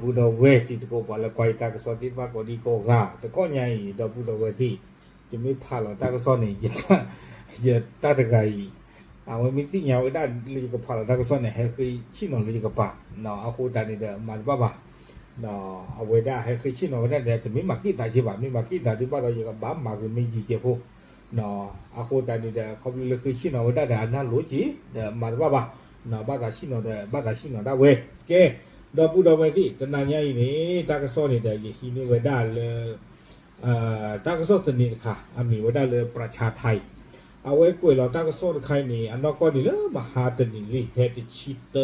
ဒီပုၢ်ဒီဝဲၢ်တံၤသကိး ပှၤလၢကွၢ်ယတၢ်ကစီၣ်သ့ၣ်တဖၣ်ကိးဒံကိးဂၤ တခီညါအံၤ ဒီပုၢ်ဒီဝဲၢ်သ့ၣ်, ယမ့ၢ်ဖးလီၤတၢ်ကစီၣ်န့ၣ် ယတၢ်တဂၤအံၤ အဝဲမ့ၢ်သ့ၣ်ညါဝဲဒၣ်လၢယကဖးလီၤတၢ်ကစီၣ်န့ၣ် ဟဲဃ့ဆ့ၣ်နီၤလၢယကပၤ, အဃိသတးန့ၣ်ဒီး မၤတဘၣ်ဘၣ်. အဝဲဒၣ်ဟဲဃ့ဆ့ၣ်နီၤဝဲဒၣ်ဒီး တမ့ၢ်မၤက့ၣ်သးက့ဘၣ်, မ့ၢ်မၤက့ၣ်သးဒံးဘၣ်ဒီး ယကဘၣ်မၤဂ့ၤမ့ၢ်ယံၤကဲဖိ အဃိသတးန့ၣ်ဒီး ခီဖျိလၢဃ့ဆ့ၣ်နီၤဝဲဒၣ်ဒီး အနၢ်လိၤက့ၤ ဒီးမၤတဘၣ်ဘၣ်, ဘၣ်သးဆ့ၣ်နီၤဒီး ဘၣ်သးဆ့ၣ်နီၤဒၣ်ဝဲ. ကဲ, ဒီပုၢ်ဒီဝဲၢ်သ့ၣ်, တနၤညါအံၤန့ၣ် တၢ်ကစီၣ်န့ၣ်ဒီး ယဟံးန့ၢ်ဝဲဒၣ်လၢ တၢ်ကစီၣ်သန့ၤတခါ အမံၤဝဲဒၣ်လၢ ပြၢၡါထံ, အဝဲကွဲးလီၤတၢ်ကစီၣ်တခါအံၤန့ၣ် အနီၢ်ကီၢ်န့ၣ်လၢမဟါတနံၤလံ ဖဲတဆံတၢ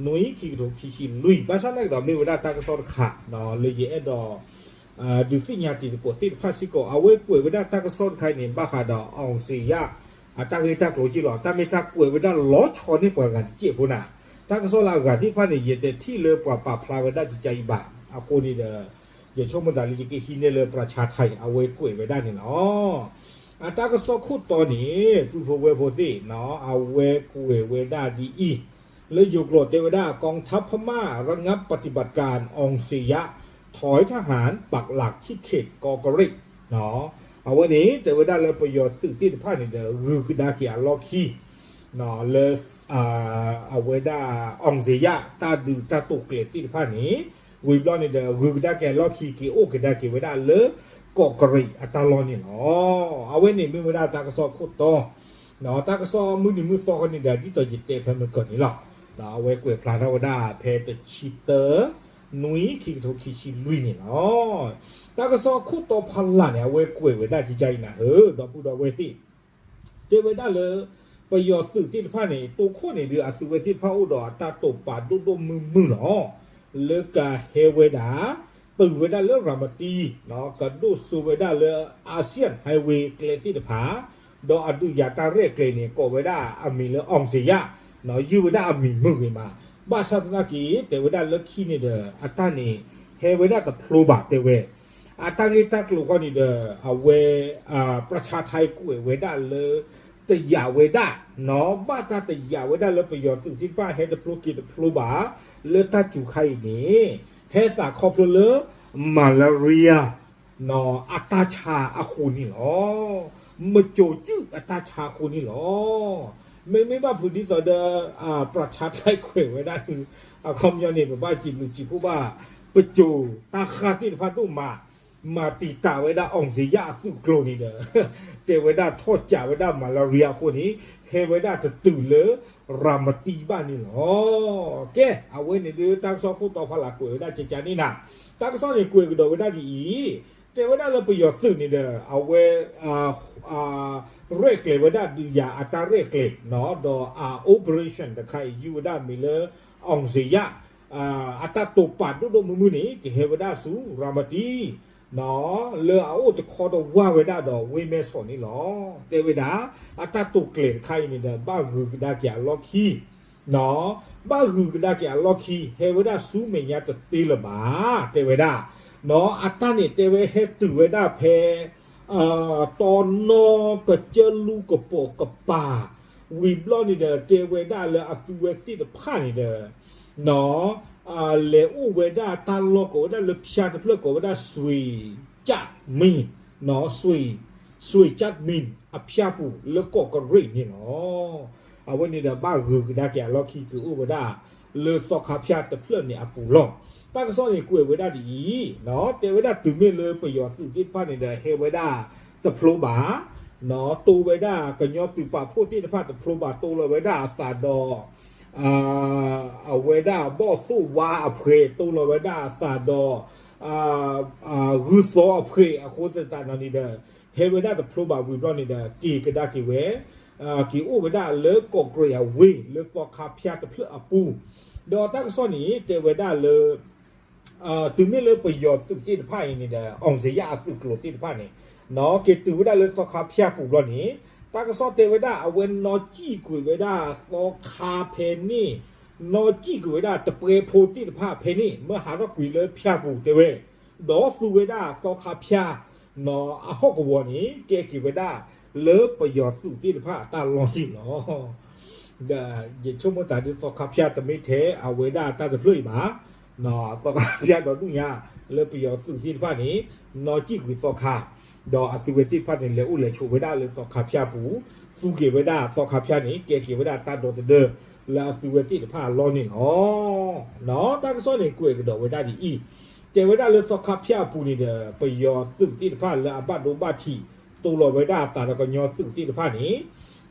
နွံ ခံကထိခံဆံလွံၢ်, ဘၣ်ဆၣ်သနာ်က့ဒီး မ့ၢ်ဝဲဒၣ်တၢ်ကစီၣ်တခါ လၢယအဲၣ်ဒိး ဒုးသ့ၣ်ညါတံၤသကိးသ့ၣ်တဖၣ်စ့ၢ်ကီး, အဝဲကွဲးဝဲဒၣ်တၢ်ကစီၣ်တခါအံၤန့ၣ် ဘၣ်ဃးဒီး အောင်ဇေယျ အတၢ်ဂ့ၢ်တၢ်ကျိၤက့လီၤ. တၢ်မ့ၢ်တၢ်ကွဲးဝဲဒၣ်လီၤဆီန့ၢ်ပှၤဂၤတစဲးဖိနၤ, တၢ်ကစီၣ်လၢအဂၤသ့ၣ်တဖၣ်န့ၣ် ယတထံၣ်လၢပှၤပာ်ဖျါဝဲဒၣ်ကကအံၤဘၣ်. အဃိန့ၣ်ဒီး ယဆိကမိၣ်သးလၢယကဟံးန့ၢ်လၢ ပြၢၡါထံ အဝဲကွဲးဝဲဒၣ်န့ၣ်လီၤ. အတၢ်ကစီၣ်ခိၣ်တီန့ၣ် ပုၢ်ဖိဝဲၢ်ဖိသ့ၣ်, အဝဲကွဲးဝဲဒၣ်ဒ်အံၤ, လၢယိၤကျိာ်တဲဝဲဒၣ် กองทัพพม่าระงับปฏิบัติการ အောင်ဇေယျ ถอยทหารปักหลักที่เขตคลองกะเหรี่ยง အဝဲန့ၣ် တဲဝဲဒၣ်လၢပယီၤသုးသ့ၣ်တဖၣ်န့ၣ်ဒီး ဂုၤကဒါက့ၤအလီၢ်ခံ လၢ အဝဲဒၣ် အောင်ဇေယျ တၢ်ဒုးတၢ်တိာ်ကျဲၤသ့ၣ်တဖၣ်န့ၣ် ဝံၤဘျီန့ၣ်ဒီး ဂုၤကဒါက့ၤအလီၢ်ခံ က့ၤအိၣ်ကဒါက့ၤဝဲဒၣ်လၢ ကီးကရံးအတၢ်လီၢ်န့ၣ်လီၤ. အဝဲန့ၣ်မ့ၢ်ဝဲဒၣ်တၢ်ကစီၣ်ခိၣ်တီ, တၢ်ကစီၣ်မုၢ်နံၤမုၢ်သီဃီန့ၣ်ဒီး ဒ်သိးယတဲဖဲမုၢ်ကီၢ်န့ၣ်လီၤ. အဝဲကွဲးဖျါထီၣ်ဝဲဒၣ်ဖဲတဆံတၢ နွံ ခံကထိခံဆံလွံၢ်န့ၣ်လီၤ. တၢ်ကစီၣ်ခိၣ်တီဖီလာ်န့ၣ် အဝဲကွဲးဝဲဒၣ်ကကအံၤနၤဧၢ, ဒီပုၢ်ဒီဝဲၢ်သ့ၣ် တဲဝဲဒၣ်လၢ ပယီၤသုးသ့ၣ်တဖၣ်န့ၣ် တိခိၣ်န့ၣ်ဒီး အသုးဝဲသ့ၣ်တဖၣ်အိၣ်ဒီးအတၢ်တိာ်ပာ်ဒိၣ်ဒိၣ်မုၢ်မုၢ်လီၤ. လၢကဟဲဝဲဒၣ် တုၤဝဲဒၣ်လၢရၤမတံ ကဒိၣ်စိဝဲဒၣ်လၢ Asian Highway ကျဲသ့ၣ်တဖၣ်, ဒီးအဒုးယၤတၢ်ရဲၣ်ကျဲၤန့ၣ် ကိးဝဲဒၣ်အမံၤလၢ အောင်ဇေယျ, ယုၢ်ဝဲဒၣ်အမံၤမုာ်ဂ့ၤမး, ဘၣ်ဆၣ်သနာ်က့ တဲဝဲဒၣ်လၢခံန့ၣ်ဒီး အတၢ်န့ၣ် ဟဲဝဲဒၣ်တဖျိဘၣ်တဲဝဲ အတၢ်ဂ့ၢ်တၢ်ကျိၤဃီန့ၣ်ဒီး အဝဲ ပြၢၡါထံကွဲးဝဲဒၣ်လၢ တယာ်ဝဲဒၣ်, ဘၣ်တၢ်တယာ်ဝဲဒၣ်လၢပယီၤသုးသ့ၣ်တဖၣ်ဟဲတဖျိက့ၤတဖျိဘၣ် လၢတၢ်စူၤခါအံၤန့ၣ် ဟဲသးခီဖျိလၢ malaria အတၢ်ဆါအဃိန့ၣ်လီၤ. မကိၤစုၣ်အတၢ်ဆါအဃိန့ၣ်လီၤ. မ့မ့ၢ်ဘၣ်ဖုးဒ်သိးဒီး ပြၢၡါထံကွဲးဝဲဒၣ်န့ၣ် အခီပညီန့ၣ် ပဘၣ်စံးဘျုးစံးဖှိၣ်ဘၣ် ပကိၤတၢ်ဃၢ်သ့ၣ်တဖၣ်ဒိၣ်မး မၤတံာ်တာ်ဝဲဒၣ် အောင်ဇေယျ အသုးကျိၤန့ၣ်ဒီး တဲဝဲဒၣ်ထီၣ်ကးဝဲဒၣ် malaria အဃိန့ၣ် ဟဲဝဲဒၣ်တတုၤလၢ ရၤမတံဘၣ်န့ၣ်လီၤ. ကဲ, အဝဲန့ၣ်ဒုးတၢ်ကစီၣ်ခိၣ်တီဖီလာ်ကွဲးဝဲဒၣ်ကကန့ၣ်နၤ, တၢ်ကစီၣ်န့ၣ်ကွဲးကဒီးဝဲဒၣ်ဒ်အံၤ, တဲဝဲဒၣ်လၢပယီၤသုးန့ၣ်ဒီး အဝဲ ရဲၣ်ကျဲၤဝဲဒၣ်ဒုးယၤအတၢ်ရဲၣ်ကျဲၤ ဒီးအ operation တခါအံၤ ယုၢ်ဝဲဒၣ်မံၤလၢ အောင်ဇေယျ အတၢ်တိာ်ပာ်ဒိၣ်ဒိၣ်မုၢ်မုၢ်န့ၣ် ကဟဲဝဲဒၣ်ဆူရၤမတံ လၢအအိၣ်တခီတဝၢ်ဝဲဒၣ်ဒီးဝ့ၢ်မဲၢ်ဆီးန့ၣ်လီၤ. တဲဝဲဒၣ် အတၢ်တိာ်ကျဲၤတခါအံၤန့ၣ်ဒီး ဘၣ်ဂုၤကဒါက့ၤအလီၢ်ခံ ဘၣ်ဂုၤကဒါက့ၤအလီၢ်ခံ ဟဲဝဲဒၣ်ဆူမဲာ်ညါတသ့လၢၤဘၣ် တဲဝဲဒၣ်, အတၢ်န့ၣ်တဲဝဲဟဲတုၤဝဲဒၣ်ဖဲ တီနီကစၢၢ်လူကပိာ်ကပၤ ဝံၤဘျီန့ၣ်ဒီး တဲဝဲဒၣ်လၢအသုဝဲသ့ၣ်တဖၣ်န့ၣ်ဒီး လဲၤအိၣ်ဝဲဒၣ်တၢ်လီၢ်ကိးဝဲဒၣ်လၢဖၠါတဖျၢၣ်ကိးဝဲဒၣ် စွ့ၤကၠၣ်မံၣ်, စွ့ၤကၠၣ်မံၣ် အဖၠါပူၤလၢကီးကရံးန့ၣ်လီၤ. အဝဲန့ၣ်ဒီးဘၣ်ဂုၤကဒါက့ၤအလီၢ်ခံက့ၤအိၣ်ဝဲဒၣ် လၢသီခါဖၠါတဖျၢၣ်န့ၣ်အပူၤလီၤ. တၢ်ကစီၣ်န့ၣ်ကွဲးဝဲဒၣ်ဒ်အံၤ, တဲဝဲဒၣ်တုၤမ့ၢ်လၢပယီၤသုးသ့ၣ်တဖၣ်န့ၣ်ဒီး ဟဲဝဲဒၣ်တဖျိဘၣ် တိဝဲဒၣ်ကညီသုးပာ်ဖှိၣ်သ့ၣ်တဖၣ်တဖျိဘၣ် တိလီၤဝဲဒၣ်အသးဒီး အဝဲဒၣ်ဘီၣ်သိၣ်ဝါအဖှဲး တိလီၤဝဲဒၣ်အသးဒီး ဂုၢ်သီအဖှဲးအဃိသတးဒီးန့ၣ်ဒီး ဟဲဝဲဒၣ်တဖျိဘၣ်ဝံၤဘျီန့ၣ်ဒီး က့ၤကဒါက့ၤဝဲ က့ၤအိၣ်ဝဲဒၣ်လၢကီးကရံးအဝ့ၢ် လၢသီခါဖၠါတဖျၢၣ်အပူၤ, ဒီးတၢ်ကစီၣ်န့ၣ် တဲဝဲဒၣ်လၢ တုၤမ့ၢ်လၢပယီၤသုးသ့ၣ်တဖၣ်အံၤန့ၣ်ဒီး အောင်ဇေယျ အသုးကျိၤသ့ၣ်တဖၣ်န့ၣ် က့ၤတုၤဝဲဒၣ်လၢသီခါဖၠါပူၤဘျီန့ၣ် တၢ်ကစီၣ်တဲဝဲဒၣ် အဝဲနီၢ်ကံၣ်ကွံာ်ဝဲဒၣ်သီခါဖဲန့ၣ်, နီၢ်ကံၣ်ကွံာ်ဝဲဒၣ်တပွဲဖိသ့ၣ်တဖၣ်ဖဲန့ၣ် မ့ၢ်ဟးထီၣ်ကွံာ်လၢဖၠါပူၤတဲဝဲ, ဒီးသူဝဲဒၣ်သီခါဖၠါ အဟီၣ်ကဝီၤန့ၣ် ကဲက့ၤဝဲဒၣ်လၢပယီၤသုးသ့ၣ်တဖၣ်အတၢ်လီၢ်န့ၣ်လီၤ. ဒီးယဆိကမိၣ်သးဒ်သီခါဖၠါတမ့ၢ်ထဲအဝဲဒၣ်တၢ်တဖျၢၣ်အံၤဘၣ် သီခါဖၠၣ်ဒီဒူၣ်ညါ လၢပယီၤသုးသ့ၣ်တဖၣ်န့ၣ် နီၣ်ကံၣ်ကွံာ်သီခါ, ဒီးအသုးဝဲသ့ၣ်တဖၣ်န့ၣ် လဲၤအိၣ်လဲၤဆိးဝဲဒၣ်လၢသီခါဖၠၣ်ပူၤ, သူက့ၤဝဲဒၣ်သီခါဖၠၣ်န့ၣ် ကဲက့ၤဝဲဒၣ်တၢ်ဒီသဒၢ လၢအသုးဝဲသ့ၣ်တဖၣ်အလီၢ်န့ၣ်လီၤ. တၢ်ကစီၣ်န့ၣ် ကွဲးကဒီးဝဲဒၣ်ဒ်အံၤ, တဲဝဲဒၣ်လၢသီခါဖၠၣ်အပူၤန့ၣ်ဒီး ပယီၤသုးသ့ၣ်တဖၣ်လၢအဘၣ်ဒိဘၣ်ထံး တိလီၤဝဲဒၣ်အသးဒီးကညီသုးသ့ၣ်တဖၣ်န့ၣ်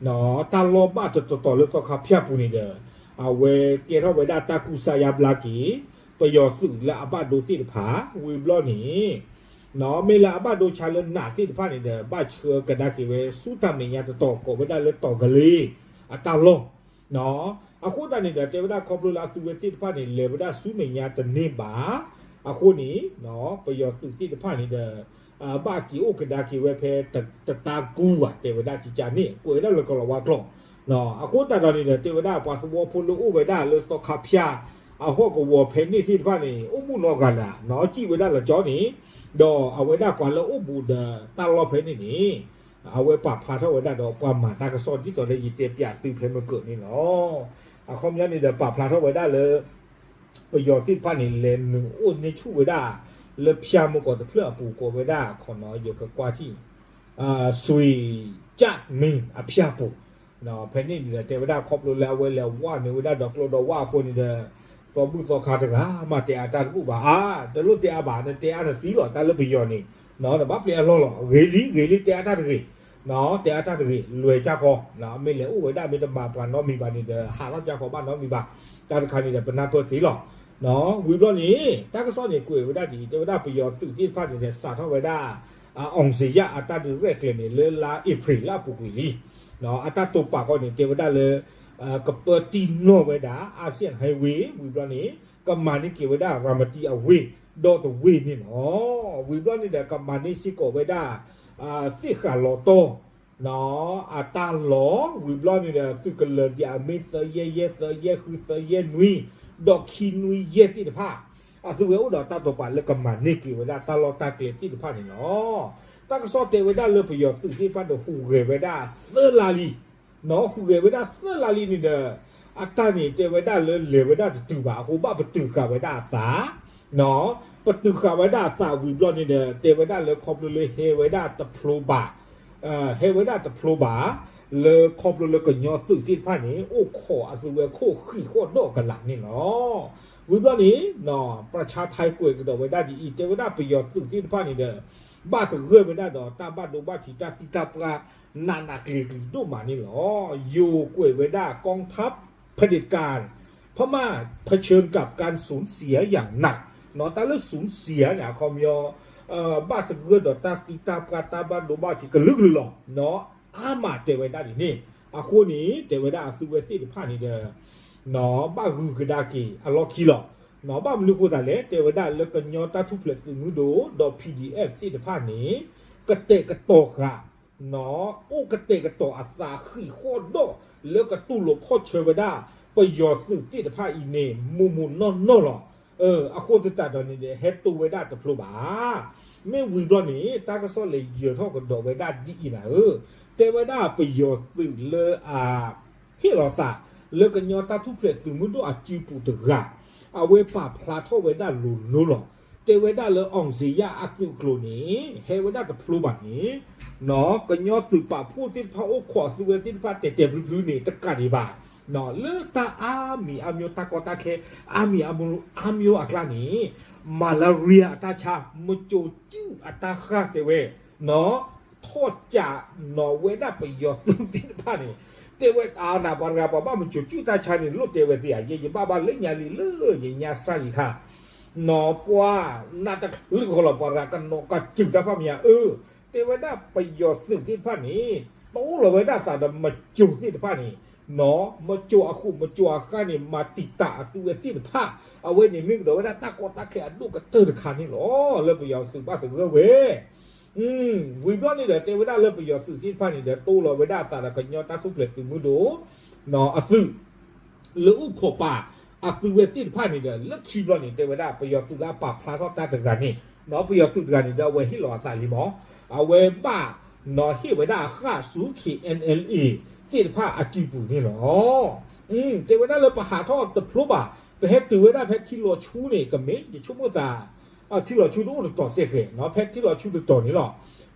တၢ်လီၢ်ဘၣ်တတီၤတီၤလၢသီခါဖၠၣ်ပူၤန့ၣ်ဒီး အဝဲကဲထီၣ်ဝဲဒၣ်တၢ်ကူစါယါဘျါက့ၤ ပယီၤသုးလၢအဘၣ်ဒိသ့ၣ်တဖၣ် ဝံၤဘျီန့ၣ် မ့ၢ်လၢအဘၣ်ဒိဆါလၢနးသ့ၣ်တဖၣ်န့ၣ်ဒီး ဘၣ်ဆှၢကဒါက့ၤဝဲဆူတၢ်မဲာ်ညါတတီၤ ကိးဝဲဒၣ်လၢတီၤကလ့ အတၢ်လီၢ် အဃိသတးန့ၣ်ဒီး တဲဝဲဒၣ်ခီဖျိလၢအသုးဝဲသ့ၣ်တဖၣ်န့ၣ် လဲၤဝဲဒၣ်ဆူမဲာ်ညါတန့ၢ်ဘၣ် အဃိန့ၣ် ပယီၤသုးသ့ၣ်တဖၣ်န့ၣ်ဒီး ဘၣ်က့ၤအိၣ်ကဒါက့ၤဝဲဖဲတတၢ်ကူဘၣ် တဲဝဲဒၣ်ကကန့ၣ် ကွဲးဝဲဒၣ်လၢကလီၤဝါကျိာ် အဃိသတးဒီးန့ၣ်ဒီး တဲဝဲဒၣ်ပှၤသဝီဖိလၢအိၣ်ဝဲဒၣ်လၢသီခါဖၠၣ် အဟီၣ်ကဝီၤဖဲန့ၣ်သ့ၣ်တဖၣ်န့ၣ် အိၣ်ဘူးနီတဂၤလၢ် နီၣ်ကံၣ်ဝဲဒၣ်လၢကၠီန့ၣ် ဒီးအဝဲဒၣ်ပှၤလၢအိၣ်ဘူးဒီးတၢ်လီၢ်ဖဲန့ၣ်န့ၣ် အဝဲပာ်ဖျါထီၣ်ဝဲဒၣ်ဒီးပှၤမၤတၢ်ကစီၣ်ဒ်သိးလၢယတဲပၠးသုဖဲမုၢ်ကၢးန့ၣ်လီၤ. အခီပညီန့ၣ်ဒီးပာ်ဖျါထီၣ်ဝဲဒၣ်လၢ ပယီၤသ့ၣ်တဖၣ်န့ၣ် လဲၤနုာ်အိၣ်န့ၢ်ဆူၣ်ဝဲဒၣ် လၢဖၠၣ်မုၢ်ကီးတဖျၢၣ်အပူၤ ကိးဝဲဒၣ် ခီနီၤ ယကကွၢ်ထံၣ် စွ့ၤကၠၣ်မ့ၢ်အဖၠၣ်ပူၤ ဖဲန့ၣ်န့ၣ်ဒီး တဲဝဲဒၣ်ခီဖျိလၢအဝဲလဲၤဝဲနုာ်ဝဲဒၣ်ဒီးကျိဒီးဝၣ်အဃိန့ၣ်ဒီး သီဘူၣ်သီခါတဂၤမးတဲအါတၢ်တဘူၣ်ဘၣ် အါ တလိၣ်တဲအါဘၣ် နတဲအါနသံလီၤ တၢ်လၢပယီၤန့ၣ် နဘၣ်ပျဲအလီၢ်လီၤ ဂ့ၤလံ ဂ့ၤလံ တဲအါတၢ်တဂ့ၤ တဲအါတၢ်တဂ့ၤ လွဲၢ်ကၢ်ဃီ မ့ၢ်လဲၤအိၣ်ဝဲဒၣ်မ့ၢ်တမၤပှၤနီတမံၤဘၣ်န့ၣ်ဒီး ဟးထီၣ်ကၢ်ဃီဘၣ်နီတမံၤဘၣ် တၢ်တခါန့ၣ်ဒီး ပနၢ်ပၢၢ်သ့လီၤ. ဝံၤဘျီန့ၣ် တၢ်ကစီၣ်န့ၣ်ကွဲးဝဲဒၣ်ဒ်အံၤ တဲဝဲဒၣ်ပယီၤသုးသ့ၣ်တဖၣ်န့ၣ်ဒီး စးထီၣ်ဝဲဒၣ် အောင်ဇေယျ အတၢ်ဒုးရဲၣ်ကျဲၤန့ၣ် လၢလါအ့ဖြ့ၣ်လၢအပူၤကွံာ်လံ အတၢ်တိာ်ပာ်ဃီန့ၣ် တဲဝဲဒၣ်လၢ ကပၢတံၢ်နီၣ်ဝဲဒၣ် Asian Highway ဝံၤဘျီန့ၣ် ကမၤန့ၢ်က့ၤဝဲဒၣ် ရၤမတံအဝ့ၢ် ဒီတဝ့ၢ်န့ၣ်လီၤ. ဝံၤဘျီန့ၣ်ဒီး ကမၤန့ၢ်စ့ၢ်ကီးဝဲဒၣ် သ့ၣ်ဃးလီၤတီၢ် အတၢ်လီၢ် ဝံၤဘျီန့ၣ်ဒီး သုးကလၢၤဒံးအမ့ၢ်သၢယဲၢ်ယဲၢ် သၢယဲၢ်ဃု သၢယဲၢ်နွံ ဒီးခံနွံယဲၢ်သ့ၣ်တဖၣ် အသုဝဲအိၣ်ဒီးတၢ်တိာ်ပာ်လၢကမၤန့ၢ်က့ၤဝဲဒၣ်တၢ်လီၢ်တၢ်ကျဲသ့ၣ်တဖၣ်န့ၣ်လီၤ. တၢ်ကစီၣ်တဲဝဲဒၣ်လၢပယီၤသုးသ့ၣ်တဖၣ်ဒီးဟူးဂဲၤဝဲဒၣ်သၢလါလံ ဟူးဂဲၤဝဲဒၣ်သၢလါလံန့ၣ်ဒီး အတၢ်န့ၣ်တဲဝဲဒၣ်လၢလဲၤဝဲဒၣ်တတုၤဘၣ် အဃိဘၣ်ပတုာ်ဃာ်ဝဲဒၣ်အသး ပတုာ်ဃာ်ဝဲဒၣ်အသးဝံၤဘျီန့ၣ်ဒီး တဲဝဲဒၣ်လၢခီဖျိလၢဟဲဝဲဒၣ်တဖျိဘၣ် ဟဲဝဲဒၣ်တဖျိဘၣ် လၢခီဖျိလၢကညီသုးသ့ၣ်တဖၣ်န့ၣ် အိၣ်ခိးအသုဝဲခိၣ်ဃံးဃီၣ်ဒီးကလာ်န့ၣ်လီၤ. ဝံၤဘျီန့ၣ် ပြၤဆါထဲကွဲးကဒီးဝဲဒၣ်ဒ်အံၤ တဲဝဲဒၣ်ပယီၤသုးသ့ၣ်တဖၣ်န့ၣ်ဒီး ဘၣ်သဂၢၢ်ဝဲဒၣ်ဒီးတၢ်ဘၣ်ဒိဘၣ်ထံးတၢ်သံတၢ်ပှၢ် နးနးကျံၤကျံၤဒိၣ်မးန့ၣ်လီၤ. ယိၤကွဲးဝဲဒၣ် กองทัพเผด็จการพม่า เผชิญกับการสูญเสียอย่างหนัก နီၣ် တၢ်လၢ สูญเสีย န့ၣ် အခီပညီ ဘၣ်သဂၢၢ်ဒီးတၢ်သံတၢ်ပှၢ်တၢ်ဘၣ်ဒိဘၣ်ထံးကလုာ်ကလုာ်လီၤ နီၣ် အါမးတဲဝဲဒၣ်ဒ်န့ၣ် အဃိန့ၣ် တဲဝဲဒၣ်အသုဝဲသ့ၣ်တဖၣ်န့ၣ်ဒီး နီၣ် ဘၣ်ဂုၤကဒါက့ၤအလီၢ်ခံလီၤ နီၣ် ဘၣ်မနုၤဃိသးလဲၣ် တဲဝဲဒၣ်လၢကညီတၢ်ထူၣ်ဖျဲးသုးမုၢ်ဒိၣ် ဒီး PDF သ့ၣ်တဖၣ်န့ၣ် ကတဲာ်ကတီၤဃာ် နီၣ် အိၣ်ကတဲာ်ကတီၤအသးဃံးဃီၣ်ဒီး လၢကတူၢ်လိာ်ခီၣ်ဆၢဝဲဒၣ် ပယီၤသုးသ့ၣ်တဖၣ်အံၤန့ၣ် မိၢ်မိၢ်နီၢ်နီၢ်လီၤ. အဃိသတးဒီးန့ၣ်ဒီး ဟဲတိဝဲဒၣ်တဖျိဘၣ်. မ့ၢ်ဝံၤဘျီန့ၣ် တၢ်ကစီၣ်လဲၤယၢၤထီၣ်ကဒီးဝဲဒၣ်ဒ်အံၤနၤဧၢ, တဲဝဲဒၣ်ပယီၤသုးလၢအ ဟ့ၣ်လီၤသး လၢကညီတၢ်ထူၣ်ဖျဲးသုးမုၢ်ဒိၣ်အစုပူၤတဂၤ အဝဲပာ်ဖျါထီၣ်ဝဲဒၣ်လိၤလိၤလီၤ. တဲဝဲဒၣ်လၢ အောင်ဇေယျ အသုးကျိၤန့ၣ် ဟဲဝဲဒၣ်တဖျိဘၣ်န့ၣ် နီၣ် ကညီသုးပာ်ဖှိၣ်သ့ၣ်တဖၣ်အိၣ်ခိးအသုဝဲသ့ၣ်တဖၣ်တဲာ်တဲာ်ဖျုဖျုန့ၣ် တကးဒံးဘၣ် နီၣ် လၢတၢ်အါမံၤအါမျိၤ တၢ်ကီတၢ်ခဲ အါမံၤအါမျိၤအါမျိၤအကျါန့ၣ် malaria အတၢ်ဆါ မကိၤကၠူၣ်အတၢ်ဃၢ်တဲဝဲ နီၣ် ထီၣ်ကး နီၣ် ဝဲဒၣ်ပယီၤသုးသ့ၣ်တဖၣ်န့ၣ် တဲဝဲအါနၤ ပှၤတဂၤပှၤဘၣ်မကိၤကၠူၣ်တၢ်ဆါန့ၣ် လိၣ်တဲဝဲသ့ဧါ ယဲယဘၣ်ဘၣ်လၢညါလံလၢယညါစၢ်ယံၤခါ နီၣ် ပှၤနးတကလုာ်ဃီလီၤ ပှၤတဂၤကနီၤကစၢ်တၢ်ဖးမံၤဧါ အၢ တဲဝဲဒၣ်ပယီၤသုးသ့ၣ်တဖၣ်န့ၣ် တိလီၤဝဲဒၣ်သးဒီးမကိၤသ့ၣ်တဖၣ်န့ၣ် နီၣ် မကိၤအဃိၣ်မကိၤအဃၢ်န့ၣ် မၤတံာ်တာ်အသုဝဲသ့ၣ်တဖၣ် အဝဲန့ၣ်မ့ၢ်ကဒီးဝဲဒၣ်တၢ်ကီတၢ်ခဲအဒိၣ်ကတၢၢ်တခါန့ၣ်လီၤ လၢပယီၤသုးဘၣ်သဂၢၢ်ဝဲ ဝံၤဘျီန့ၣ်ဒီး တဲဝဲဒၣ်လၢပယီၤသုးသ့ၣ်တဖၣ်န့ၣ်ဒီး တိလီၤဝဲဒၣ်အသးဒီးကညီတၢ်ထူၣ်ဖျဲးသုးမုၢ်ဒိၣ် နီၣ် အသုး လၢအိၣ်ခိးပာ်အသုဝဲသ့ၣ်တဖၣ်န့ၣ်ဒီး လၢခံဘျီန့ၣ် တဲဝဲဒၣ်ပယီၤသုးလၢအပာ်ဖျါထီၣ်တၢ်တဂၤန့ၣ် နီၣ် ပယီၤသုးတဂၤန့ၣ်ဒီး အဝဲဟ့ၣ်လီၤအသးလံမး အဝဲဘၣ် နီၣ် ဟ့ၣ်ဝဲဒၣ်အဃၣ်ဆူ KNLA သ့ၣ်တဖၣ်အစုပူၤန့ၣ်လီၤ. တဲဝဲဒၣ်လၢပဟးထီၣ်တဖျိဘၣ်, ပ ပဟဲတုၤဝဲဒၣ်ဖဲထံလီၤဆူန့ၣ် ကမ့ၢ်ယဆိကမိၣ်သး ထံလီၤဆူတအိၣ်တတီၤစ့ၢ်ကီးနီၤ, ဖဲထံလီၤဆူတတီၤန့ၣ်လီၤ.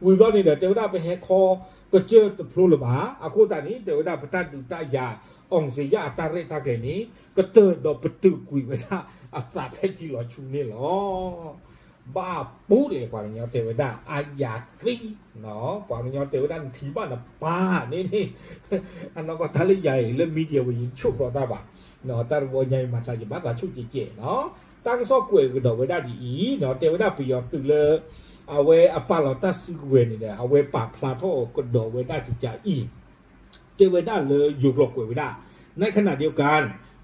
ဝံၤဘျီန့ၣ်ဒီး တဲဝဲဒၣ်ပဟဲခီကစၢၢ်တဖျိလၢၤဘၣ်. အဃိသတးန့ၣ် တဲဝဲဒၣ်ပတၢ်ဒုးတၢ်ယၤ အောင်ဇေယျ အတၢ်ရဲၣ်တၢ်ကျဲၤန့ၣ် ကတၢၢ်ဒီးပတုာ်ကွံာ်ဝဲဒၣ်အသးဖဲထံလီၤဆူန့ၣ်လီၤ. ဘၣ်ပူၤလဲၣ် ပှၤကညီတဲဝဲဒၣ် အယၤသံ ပှၤကညီတဲဝဲဒၣ်နထံၣ်ဘၣ်နပၢ်န့ၣ်န့ၣ် အနီၢ်ကီၢ်တၢ်လၢယၤအံၤလၢ media ဝဲယဆိၣ်ကျီတၢ်ဘၣ်, တၢ်တဝီညါအံၤမၤသးယဘၣ်သးဆိၣ်ကဲးကဲးနီၤ. တၢ်ကစီၣ်ကွဲးကဒီးဝဲဒၣ်ဒ်အံၤနီၤ, တဲဝဲဒၣ်ပယီၤသုးလၢ အဝဲအပာ်လီၤတၢ်စုကဝဲၤန့ၣ်ဒီး အဝဲပာ်ဖျါထီၣ်ကဒီးဝဲဒၣ်ကကးအံၤ တဲဝဲဒၣ်လၢယိၤကျိာ်ကွဲးဝဲဒၣ် ในขณะเดียวกัน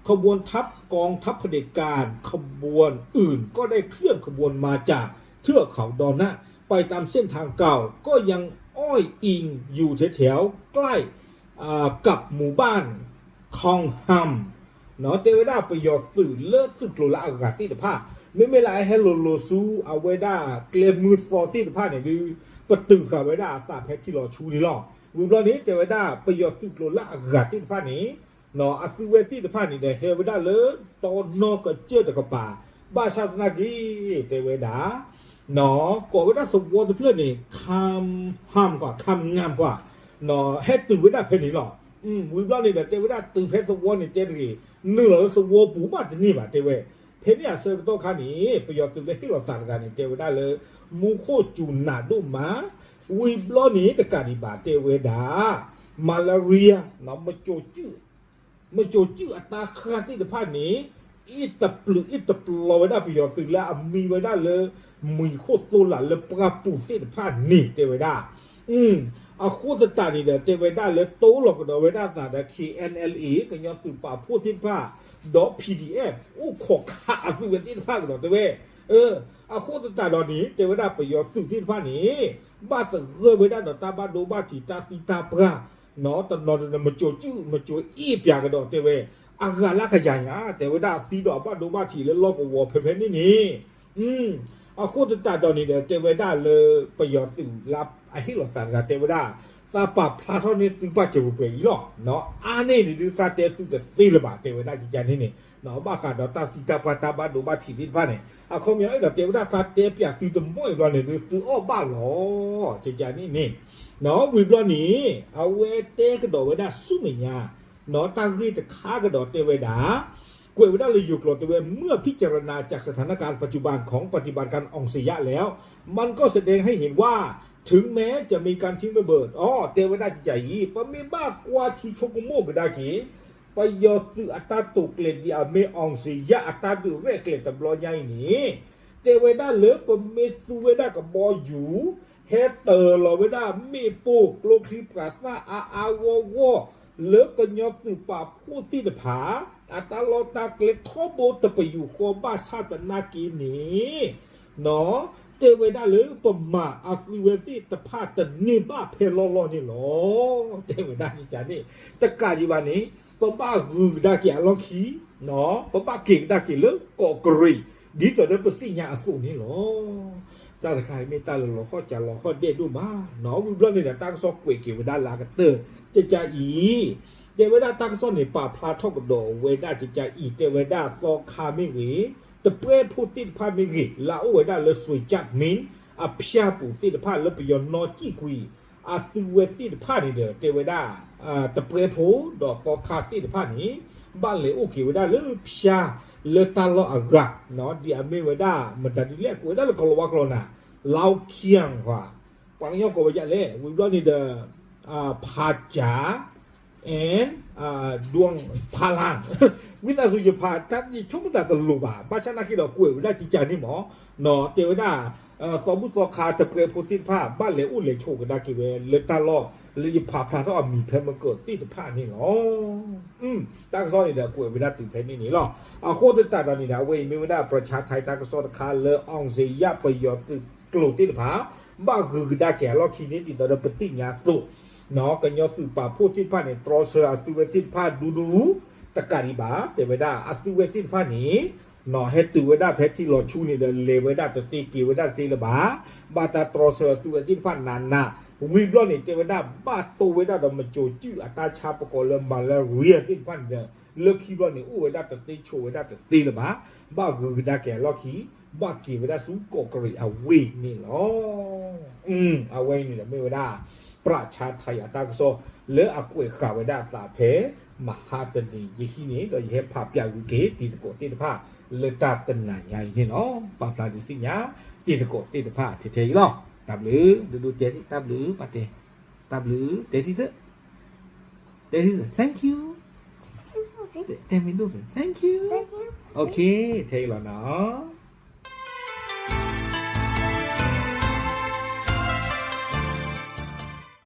ขบวนทัพกองทัพเผด็จการขบวนอื่นก็ได้เคลื่อนขบวนมาจากเทือกเขาดอยหน้า ไปตามเส้นทางเก่า ก็ยังอ้อยอิงอยู่แถวๆใกล้ กับหมู่บ้าน คองฮัม တဲဝဲဒၣ်ပယီၤသုးလၢသုးကျိၤလၢအဂၤသ့ၣ်တဖၣ် မ့မ့ၢ်လၢအဟဲလိၤလိၤဆူအဝဲဒၣ်ကျဲမုၢ်သီသ့ၣ်တဖၣ်န့ၣ်ဒုး ပတုာ်ဃာ်ဝဲဒၣ်အသးဖဲထံလီၤဆူန့ၣ်လီၤ. ဝံၤဘျီန့ၣ် တဲဝဲဒၣ်ပယီၤသုးကျိၤလၢအဂၤသ့ၣ်တဖၣ်န့ၣ် အသုဝဲသ့ၣ်တဖၣ်န့ၣ်ဒီး ဟဲဝဲဒၣ်လၢတီနီကစၢၢ်တကပၤ ဘၣ်ဆၣ်သနာ်က့ တဲဝဲဒၣ် ကိးဝဲဒၣ်သဝီတဖျၢၣ်န့ၣ် ခမ်ဟမ်ကွၢ် ခမ်ငမ်ကွၢ် ဟဲတုၤဝဲဒၣ်ဖဲန့ၣ်လီၤ. ဝံၤဘျီန့ၣ်ဒီး တဲဝဲဒၣ်တုၤဖဲသဝီန့ၣ်တဲတဂ့ၤ နုာ်လီၤလၢသဝီပူၤမးတန့ၢ်ဘၣ် တဲဝဲ. ဖဲန့ၣ်အဆၢကတီၢ်ခါန့ၣ် ပယီၤသုးလၢဟ့ၣ်လီၤသးတဂၤန့ၣ် တဲဝဲဒၣ်လၢ မူခိၣ်စူၤနးဒိၣ်မး ဝံၤဘျီန့ၣ်တကးဒံးဘၣ် တဲဝဲဒၣ် malaria မကိၤ မကိၤစူၤအတၢ်ဃၢ်သ့ၣ်တဖၣ်န့ၣ် အ့ၣ်တပျုာ်အ့ၣ်တပျီၤဝဲဒၣ်ပယီၤသုးလၢအမံဝဲဒၣ်လၢ မံၤခိၣ်သိလးလၢပှၢ်ပူၤသ့ၣ်တဖၣ်န့ၣ် တဲဝဲဒၣ် အဃိသတးန့ၣ်ဒီး တဲဝဲဒၣ်လၢတိလီၤကဒီးဝဲဒၣ်သးဒီး KNLA ကညီသုးပာ်ဖှိၣ်သ့ၣ်တဖၣ် ဒီး PDF အိၣ်ခိးခးအသုဝဲသ့ၣ်တဖၣ်ကဒီး တဲဝဲ. အဃိသတးဒီးန့ၣ် တဲဝဲဒၣ်ပယီၤသုးသ့ၣ်တဖၣ်န့ၣ် ဘၣ်သဂၢၢ်ဝဲဒၣ်ဒီးတၢ်ဘၣ်ဒိဘၣ်ထံးတၢ်သံတၢ်ပှၢ် တနီၤတနီၤ မကိၤစူၤ မကိၤအ့ၣ်ပၠးကဒီး တဲဝဲ အဂၤလၢကယၤညါ တဲဝဲဒၣ်သံဒီးအဘၣ်ဒိဘၣ်ထံးလၢလီၢ်ကဝီၤဖဲဖဲန့ၣ်န့ၣ် အဃိသတးဒီးန့ၣ်ဒီး တဲဝဲဒၣ်လၢပယီၤသုးလၢအဟ့ၣ်လီၤသးတဂၤ တဲဝဲဒၣ် သးပာ်ဖျါထီၣ်န့ၢ်သုဘၣ်စၢၤပှဲၤပှဲၤအံၤလီၤ. အါန့ၢ်န့ၣ်ဒုးသးတဲသုတသ့လၢၤဘၣ် တဲဝဲဒၣ်ကကန့ၣ်န့ၣ် ဘၣ်ဃးဒီးတၢ်သံတၢ်ပှၢ်တၢ်ဘၣ်ဒိဘၣ်ထံးသ့ၣ်တဖၣ်န့ၣ် အခီပညီအဲၣ်ဒိးတဲဝဲဒၣ်သးတဲပၠးသုတမီၢ်အံၤဘျီန့ၣ်ဒုး သုအီၣ်ဘၣ်လီၤ ကကန့ၣ်န့ၣ် ဝံၤဘျီန့ၣ် အဝဲတဲကဒီးဝဲဒၣ်ဆူမဲာ်ညါ တၢ်ဂ့ၢ်တခါကဒီးတဲဝဲဒၣ် ကွဲးဝဲဒၣ်လၢယိၤကျိာ်တဲဝဲ เมื่อพิจารณาจากสถานการณ์ปัจจุบันของปฏิบัติการอ่องเสยะแล้ว มันก็แสดงให้เห็นว่า ถึงแม้จะมีการทิ้งระเบิด အိ တဲဝဲဒၣ်ကကအံၤ ပမ့ၢ်ဘၣ်ကွၢ်ထံဆိကမိၣ်ကဒါက့ၤ ပယီၤသုးအတၢ်တိာ်ကျဲၤဒ်အမ့ၢ် အောင်ဇေယျ အတၢ်ဒုးရဲၣ်ကျဲၤတဘျီညါအံၤန့ၣ် တဲဝဲဒၣ်လၢပမ့ၢ်သူဝဲဒၣ်ကဘီယူၤ ဟဲတၢၤလီၤဝဲဒၣ်မ့ၣ်ပိၢ် ကျိချံမျိာ်သၣ်အါအါဂီၢ်ဂီၢ် လၢကညီသုးပာ်ဖှိၣ်သ့ၣ်တဖၣ် အတၢ်လီၢ်တၢ်ကျဲထီဘိတပယူာ်ဃီဘၣ်ဆၣ်သနာ်က့န့ၣ် တဲဝဲဒၣ်လၢပမၤအသုဝဲသ့ၣ်တဖၣ်တန့ၢ်ဘၣ်ဖဲလီၢ်လီၢ်န့ၣ်လီၤ. တဲဝဲဒၣ်ကကန့ၣ် တကးဒံးဘၣ်န့ၣ် ပဘၣ်ဂုၤကဒါက့ၤအလီၢ်ခံ ပဘၣ်က့ၤကဒါက့ၤလၢကီးကရံး ဒ်သိးဒီးပသ့ၣ်ညါအသိးန့ၣ်လီၤ. တၢ်တခါအံၤမ့ၢ်တၢ်လၢလီၤဃီၣ်ကၢ်လီၤဃီၣ်ဒဲးဒိၣ်မး ဝံၤဘျီန့ၣ်ဒီး တၢ်ကစီၣ်ကွဲးက့ၤဝဲဒၣ်လၢအကတၢၢ် ကကအံၤ တဲဝဲဒၣ်တၢ်ကစီၣ်န့ၣ် ပာ်ဖျါထီၣ်ကဒီးဝဲဒၣ်ကကအံၤ တဲဝဲဒၣ်သီခါမ့ၢ်ဂ့ၤ တပှဲဖိသ့ၣ်တဖၣ်မ့ၢ်ဂ့ၤ လၢအအိၣ်ဝဲဒၣ်လၢ စွ့ၤကၠၣ်မ့ၣ် အဖၠၣ်ပူၤသ့ၣ်တဖၣ်လၢပယီၤနီၣ်စံၣ်ကွံာ် အသုဝဲသ့ၣ်တဖၣ်န့ၣ်ဒီး တဲဝဲဒၣ် တပှဲဖိဒီးသီခါသ့ၣ်တဖၣ်န့ၣ် ဘၣ်လဲၤအိၣ်က့ၤဝဲဒၣ်လၢဖၠၣ် လၢတၢ်လီၢ်အဂၤ ဒ်အမ့ၢ်ဝဲဒၣ် မတၤဒ်လဲၣ် ကွဲးဝဲဒၣ်လၢကလီၤဝါကျိာ်နၤ လီၤခံယၣ် ပှၤကညီကိးဝဲဒ်လဲၣ် ဝံၤဘျီန့ၣ်ဒီး ဖးကၠၣ် and ဒွၣ်ဖးလၣ် ဝံသးစူၤယဖးတၢ်ယဆိကမိၣ်တၢ်တလိၤဘၣ် ဘၣ်ဆၣ်သနာ်က့ဒီးကွဲးဝဲဒၣ်ကကန့ၣ်မး တဲဝဲဒၣ် သီဘူၣ်သီခါတပှဲဖိသ့ၣ်တဖၣ် ဘၣ်လဲၤအိၣ်လဲၤဆိးကဒါက့ၤဝဲ လၢတၢ်လီၢ်လၢယဖးဖျါထီၣ်အမံၤဖဲမကၢၢ်သ့ၣ်တဖၣ်န့ၣ်လီၤ. တၢ်ကစီၣ်န့ၣ်ဒီးကွဲးဝဲဒၣ်တုၤဖဲန့ၣ်န့ၣ်လီၤ. အဃိသတးဒီးန့ၣ်ဒီး အဝဲအံၤမ့ၢ်ဝဲဒၣ် ပြၢၡါထဲး တၢ်ကစီၣ်တခါလၢ အောင်ဇေယျ ပယီၤသုးကျိၤသ့ၣ်တဖၣ် ဘၣ်ဂုၤကဒါက့ၤအလီၢ်ခံန့ၣ် ဒ်သိးဒီးပသ့ၣ်ညါအသိး ကညီသုးပာ်ဖှိၣ်သ့ၣ်တဖၣ်န့ၣ် တြီဆၢအသုဝဲသ့ၣ်တဖၣ်ဒူဒူ တကးဒံးဘၣ် တဲဝဲဒၣ် အသုဝဲသ့ၣ်တဖၣ်န့ၣ် ဟဲတုၤဝဲဒၣ်ဖဲထံလီၤဆူန့ၣ်ဒီး လဲၤဝဲဒၣ်တသ့က့ၤဝဲဒၣ်တသ့လၢၤဘၣ်. ဘၣ်တၢ်တြီဆၢအသုဝဲသ့ၣ်တဖၣ်နးနး ဝံၤဘျီန့ၣ် တဲဝဲဒၣ် ဘၣ်တိၢ်ဝဲဒၣ်ဒီးမကိၤစူၣ်အတၢ်ဆါပကိးလၢ malaria သ့ၣ်တဖၣ်န့ၣ်ဒီး လၢခံဘျီန့ၣ် အိၣ်ဝဲဒၣ်တသ့ ဆိးဝဲဒၣ်တသ့လၢၤဘၣ်, ဘၣ်ဂုၤကဒါက့ၤအလီၢ်ခံ, ဘၣ်က့ၤဝဲဒၣ်ဆူကီးကရံးအဝ့ၢ်န့ၣ်လီၤ. အဝဲအံၤန့ၣ်ဒီးမ့ၢ်ဝဲဒၣ် ပြးဆါထါယၤတၢ်ကစီၣ် လၢအကွဲးဃာ်ဝဲဒၣ်အသးဖဲ မဟါတနံၤယဟံၣ်န့ၣ် ဒီးယဟဲဖးပၠးဂုၤက့ၤတံၤသကိးသ့ၣ်တဖၣ် လၢတၢ်တနၤညါအံၤန့ၣ်လီၤ. ပာ်ဖျါဒုးသ့ၣ်ညါ တံၤသကိးသ့ၣ်တဖၣ်ထဲထဲအံၤလီၤ. တၢ်ဘျုး ဒိဒိတဲ တၢ်ဘျုး ပှၤတဲ တၢ်ဘျုး တဲထံၣ်သၢ တဲထံၣ်သၢ thank you, thank you, ထဲအံၤလီၤနီၤ.